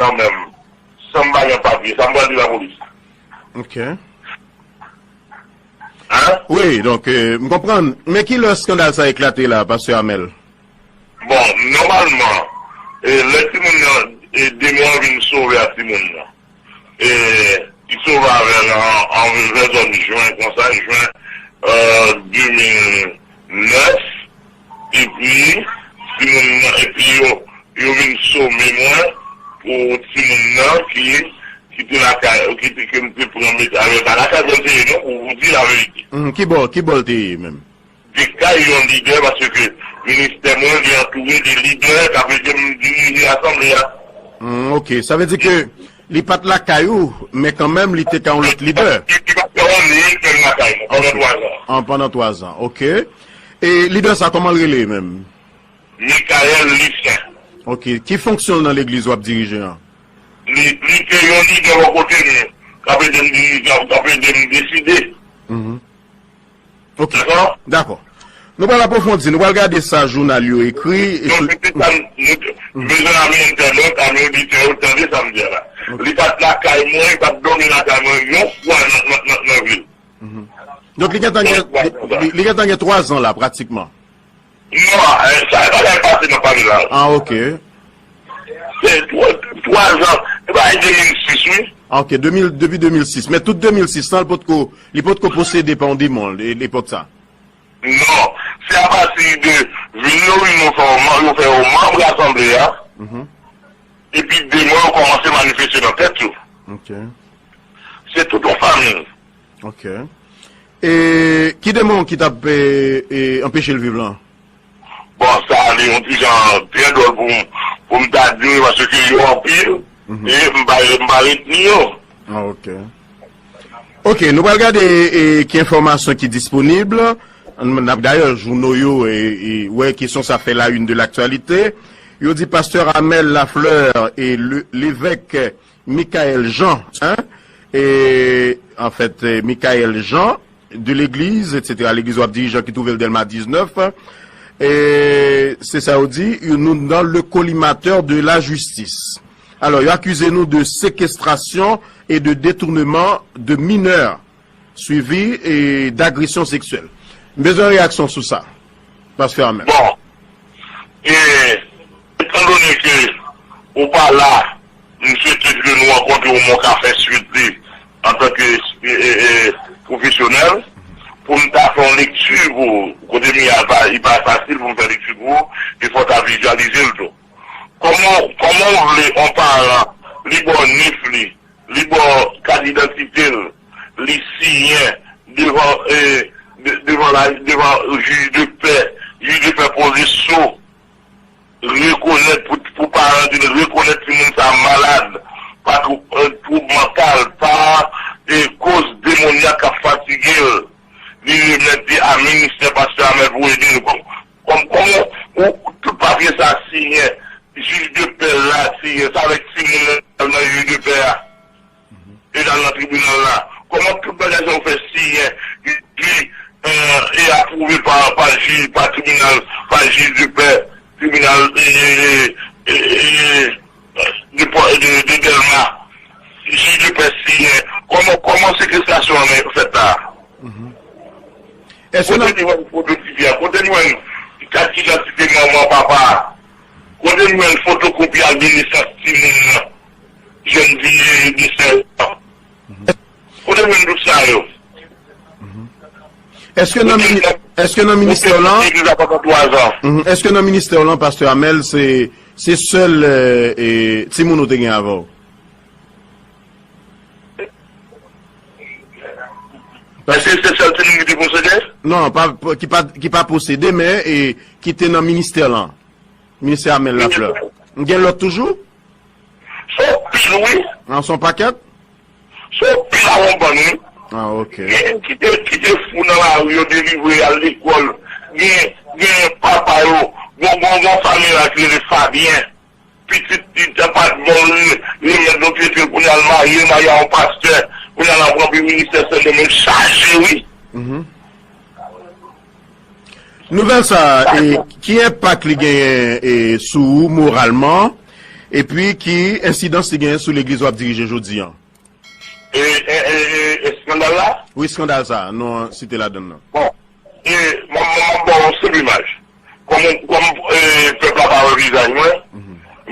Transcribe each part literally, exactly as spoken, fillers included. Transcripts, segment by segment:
kanmenm, san m pa gen papye, sa m pral di lapolis? Ok. Hein? Wi, donk, euh, m konprann. Men ki lè eskandal sa eklate la, pastè Amel? Bon, nòmalman, e, lè timoun nan, e, demon an vin sove a timoun nan, e, li sove avè l an, an vè zòn jen konsa, jen, euh, de mil nèf, epi, timoun nan, epi yo, yo vin some mwen pou timoun nan ki, ki te lakay, ki te, ke m te pran met avè l, pa lakay mwen te ye non, pou, pou di laverite. Mhm, ki bò, ki bò l te ye menm? Dekay yon lidè, paske ministè mwen li antoure de lidè k ap ede m dirije asanble a. Hmm, ok. Sa vle di ke li pa t lakay ou, men kanmenm li te ka yon lòt lidè. Li pa fè yon li menm lakay mwen pandan twa zan. An, pandan twa zan, ok. E lidè sa, kòman l rele menm? Michael Lucien. Ok. Ki fonksyon l nan legliz w ap dirije an? Li, li te yon lidè bò kote m, k ap ede m dirije, k ap ede m deside. Mhm. Ok. Dakò. Nou pral apwofondi, nou pral gade sa jounal yo ekri. E Donk, se sa m bezwen ame entènot, ame oditè yo tande sa m di a la. Li pa t lakay mwen, li pa t dòmi lakay mwen yon fwa nan, nan, nan, nan vil. Donk, li gentan gen, li, li gentan gen twa zan la, pratikman. Non, eh, sa e bagay pase nan pale la. Ah, ok. Se twa, twa zan. Se bagay de mil sis, wi. Ah, ok, de mil, depi de mil sis. Men tout de mil sis lan, li potko, li potko posede pa yon demon, e, epòk sa. Non, se apati de vil yo vin nou fè yo man-, yo fè yo manm asanble a. Epi demon yo kòmanse manifeste nan tèt yo. Ok. Se tout yon fanmi. Ok. E ki demon ki t ap, e, e, anpeche l viv lan? Bon, sa li yon ti jan trè dwòl pou m, pou m ta di wi, paske yo anpil, e m pa, m pa retni yo. Ah, ok. Ok, nou pral gade, e, ki enfòmasyon ki disponib. N, n ap, dayè, jouno yo, e, e, wè kesyon sa fè la une de l'actualité. Yo di pastè Amel Lafleur e le, levèk Michael Jean, hein, e, an fèt, e, Michael Jean de l'église, et cetera, legliz w ap dirije ki twouve l Dèlma diznèf, e, se sa yo di, nou nan le collimateur de la justice. Alò, yo akize nou de séquestration et de détournement de mineurs, suivi, e, d'agression sexuelle. M bezwen reyaksyon sou sa, pastè Amel. Bon, e, etandone ke ou pa la, m swete ke nou rankontre w, mwen ka fè swit li antanke, e, e, e, pwofesyonèl, pou m ta fè yon lekti pou ou. Kote m ye a, pa, li pa fasil pou m fè lekti pou ou, e fò w ta vizyalize l tou. Kòman, kòman w vle yon paran, li ba w nif li, li ba w kat idantite l, li siyen devan, e, de-, devan la, devan jij de pè, jij de pè poze so, rekonèt pou, pou paran di l rekonèt timoun sa malad, pa twou-, e, twoub mantal, pa, e, koz demonyak k ap fatige l. Li remèt li a ministè pastè Amel pou ede l. Kòm, kòm, kòman ou, tout papye sa siyen, jij de pè la siyen, sa avèk timoun nan, nan jij de pè a. E l al nan tribinal la. Kòman tout bagay sa yo fè siyen, epi, e, e apwouve pa, pa jij, pa tribinal, pa jij de pè, tribinal, e, e, e, e, de, de, de Dèlma, jij de pè siyen. Kòman, kòman sekestrasyon an fèt la? Èske Kote nan nou wè foto tifi a? Kote nou wè kat idantite manman, papa a? Kote nou wè fotokopi ak de nesans timoun nan? Jèn fi de sèz an. Kote nou wè tout sa yo? Èske nan mini-, èske nan ministè lan, Legliz la pandan twa zan. Mhm. Èske nan ministè lan, pastè Amel, se, se sèl, e, e, timoun ou te gen avè w? Èske se sèl timoun ki te posede? Non, pa, pa, ki pa, ki pa posede, men, e, ki te nan ministè lan. Ministè Amel Lafleur. M gen lòt toujou? Se yon pil, wi. Nan son pakèt? Se yon pil a yon bann, wi. Ah, ok. Gen ki te, ki te fou nan lari, yo delivre al lekòl. Gen, gen papa yo. Gon, gon, gon fanmi la ki rele Fabyen. Pitit li te pa t bon, li, li met nou trete l, kounye a l marye, marye a yon pastè. Kounye a l ap ranpli ministè Sendomeng chaje, wi. Nouvèl sa, e, ki enpak li genyen, e, sou ou moralman? Epi ki ensidans li genyen sou legliz w ap dirije jodi an? E, e, e, e, eskandal la? Wi, eskandal sa, nou site ladan l nan. Bon, e, m ap, m ap, m ap ba w yon senp imaj. Kòm, kòm, e, pèp la pa wè vizaj mwen,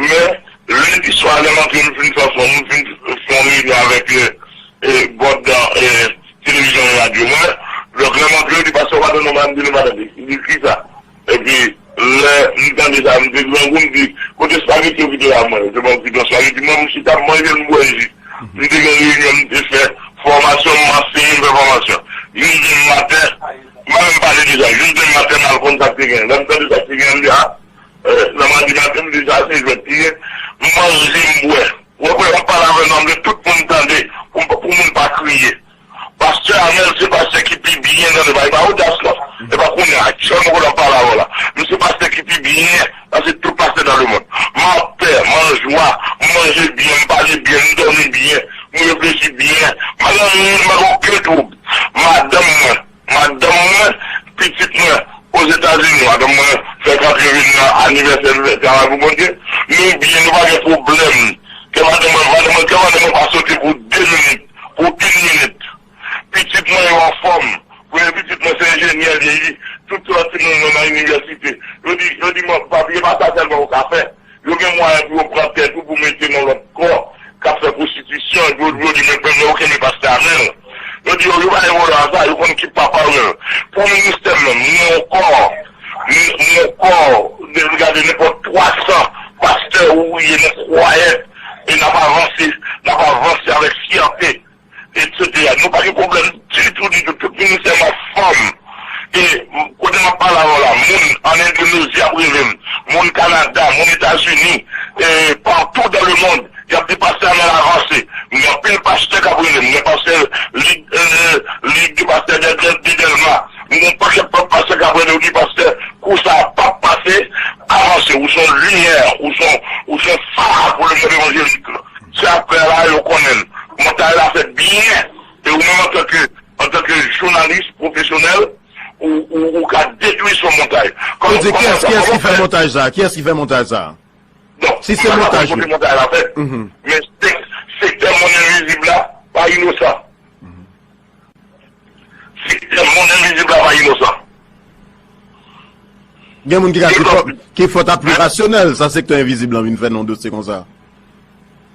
men, lendi swa, lè m antre, m fin fè yon, m fin fè yon reyinyon avèk, e, e, bòd, e, televizyon e radyo mwen. Donk, lè m antre, yo di, "Pastè, ou pa tande non?" M di, "Nou pa tande." Li di, "Kisa?" Epi, lè m tande sa, m te grangou, m di, "Kote espageti yo kite la mwen?" Yo te ban m ti pran espageti, mwen, m chita, m manje, m bwè ji. M te gen reyinyon, m te fè fòmasyon, m ansenye, m fè fòmasyon. Jis demen maten, m pa menm pale de sa, jis demen maten, m al konn sa k te gen. Lè m tande sa k te gen, m di, "A, e, nan madi maten, m di, sa se jwèt li ye." M manje, m bwè. Ou wè, w ap pale avè m, m vle tout moun tande, pou, pou moun pa kriye. Pastè Amèl se pastè ki pi byen nan Lebanon. E pa odas non. E pa kounye a, aktyèlman kote m ap pale avè w la. M se pastè ki pi byen pase tout pastè nan lemonn. M atè, m an jwa, m manje byen, m pale byen, m dòmi byen, m reflechi byen. M pa gen anyen, m pa gen okenn twoub. Madanm mwen, madanm mwen, pitit mwen, Ozetazini, madanm mwen fèk antre vin nan anivèsè travay pou Bondye. Nou byen, nou pa gen pwoblèm. Kè madanm mwen, madanm mwen, kè madanm mwen pa sote pou de minit, pou yon minit. Pitit mwen yo anfòm. Premye pitit mwen se enjenyè li ye. Tout lòt timoun mwen nan inivèsite. Yo di, yo di mwen, "Papi, e pa sa sèlman ou ka fè." Yo gen mwayen pou yo pran tèt ou pou mete nan lòt kò k ap fè pwostitisyon. Yo, yo di, "Men, men, men, ou kenbe pastè Amèl." Yo di, "Yo, yo pa gen pwoblèm ak sa, yo konn ki papa yo." Pou ministè m menm, m gen yon kò, m, m gen yon kò, de, gade nenpòt twa san pastè ou ye nan kwayè, e n ap avanse, n ap avanse avèk fyète. Etsetera. Nou pa gen pwoblèm ditou, ditou. Tout ministè m anfòm. E kote m ap pale avè w la, moun ann Endonozi ap rele m, moun Kanada, moun Etazini, e partou dans le monde, y ap di, "Pastè Amèl avanse." M gen anpil pastè k ap rele m, m gen pastè Lig, e, Lig de Pastè de, de, de Dèlma, m gen yon pakèt pastè k ap rele, yo di, "Pastè, kou sa a p ap pase, avanse, ou se yon limyè, ou se yon, ou se yon fa pou lemonn evanjelik." Se apre la, yo konnen l. Montay la fèt byen, e ou menm antanke, antanke jounalis pwofesyonèl, ou, ou, ou ka detwi son montay. Ou di, kiyès, kiyès ki fè montaj sa? Kiyès ki fè montaj sa? Si se montaj, wi. Kote montay la fèt. Men sek-, sektè monn envizib la pa inosan. Sektè monn envizib la pa inosan. Gen moun ki ka di fòt, ki fòt ap pi rasyonèl, sa sektè envizib lan vin fè nan yon dosye konsa.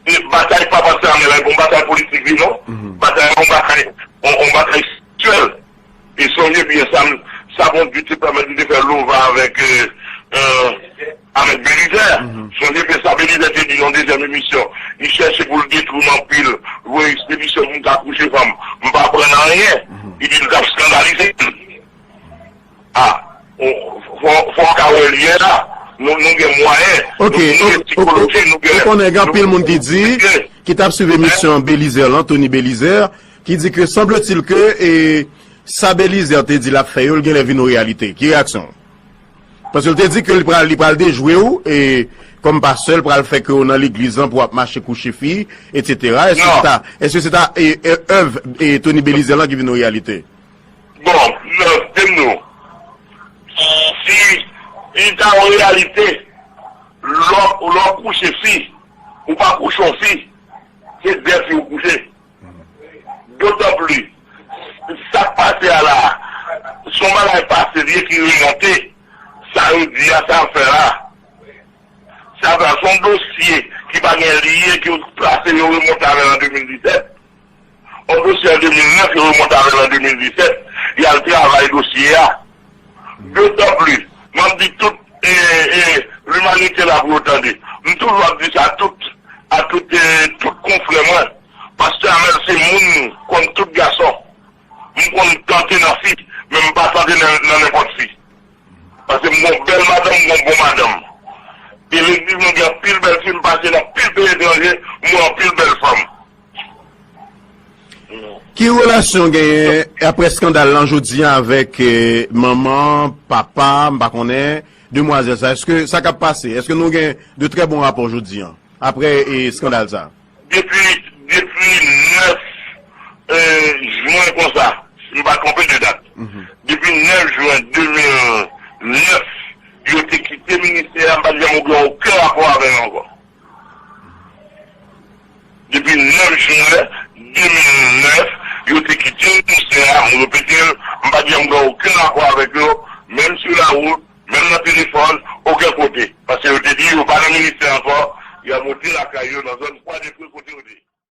E batay pa pastè Amèl la, e pa yon batay politik li non. Batay la, yon batay, yon, yon batay espirityèl. E sonje byen sa, sa Bondye te pèmèt li te fè lova avèk, e, e, avèk Belizè. Sonje byen sa Belizè te di nan dezyèm emisyon. Li chèche pou l detwi m anpil, voye ekspedisyon pou m ka kouche fanm. M pa aprann anyen. Li di l t ap eskandalize m. A, fò, fò w ka wè l yè la. Nou, nou gen mwayen. Ok, nou, nou gen sikoloji, nou gen, ou konnen gen anpil moun ki di, ki t ap swiv emisyon Belizè lan, Tony Belizè, ki di ke, sembletil ke, e, sa Belizè te di l ap fè yo, l genlè vin yon reyalite. Ki reyaksyon w? Paske l te di ke li pral, li pral dejwe w, e, kòm pastè, l pral fè ke w nan legliz lan pou w ap mache kouche fi, etsetera. Èske se ta, èske se ta, e, e, èv, e, Tony Belizè lan ki vin yon reyalite? Bon, non, di m nou, si li ta yon reyalite, lè w, lè w kouche fi, ou pa kouche yon fi, se de fi ou kouche. Dotan plis, sa k pase a la, se yon bagay pase li ye ki remonte, sa yo di a, sa yo fè la. Sa va, se yon dosye ki pa gen li ye, ki yo plase, yo remonte avè l an de mil disèt. Yon dosye an de mil nèf, yo remonte avè l an de mil disèt. Y al travay dosye a. Dotan plis, m ap di tout, e, e, limanite la pou yo tande. M toujou ap di sa tout, a tout, e, tout konfrè mwen. Pastè Amèl se moun kòm tout gason. M konn tante nan fi, men m pa tante nan, nan nenpòt fi. Paske m gon bèl madanm, m gon bon madanm. E legliz mwen gen anpil bèl fi, m pase nan anpil peyi etranje, m wè anpil bèl fanm. Ki relasyon w genyen apre eskandal lan jodi a avèk, eh, manman, papa, m pa konnen, demwazèl sa? Èske sa k ap pase? Èske nou gen de trè bon rapò jodi a, apre, eh, eskandal sa? Depi, depi nèf, eh, jen konsa, si m pa twonpe de dat. Depi nèf jen de mil nèf, yo te kite ministè a, m pa t janm gen okenn rapò avè yo ankò. Depi nèf jen de mil nèf, yo te kite ministè a, m repete l, m pa t janm gen okenn akò avèk yo, menm sou lawout, menm nan telefòn, okenn kote. Paske yo te di yo pa nan ministè ankò, y a monte lakay yo nan zòn Kwa de Fre kote yo te ye.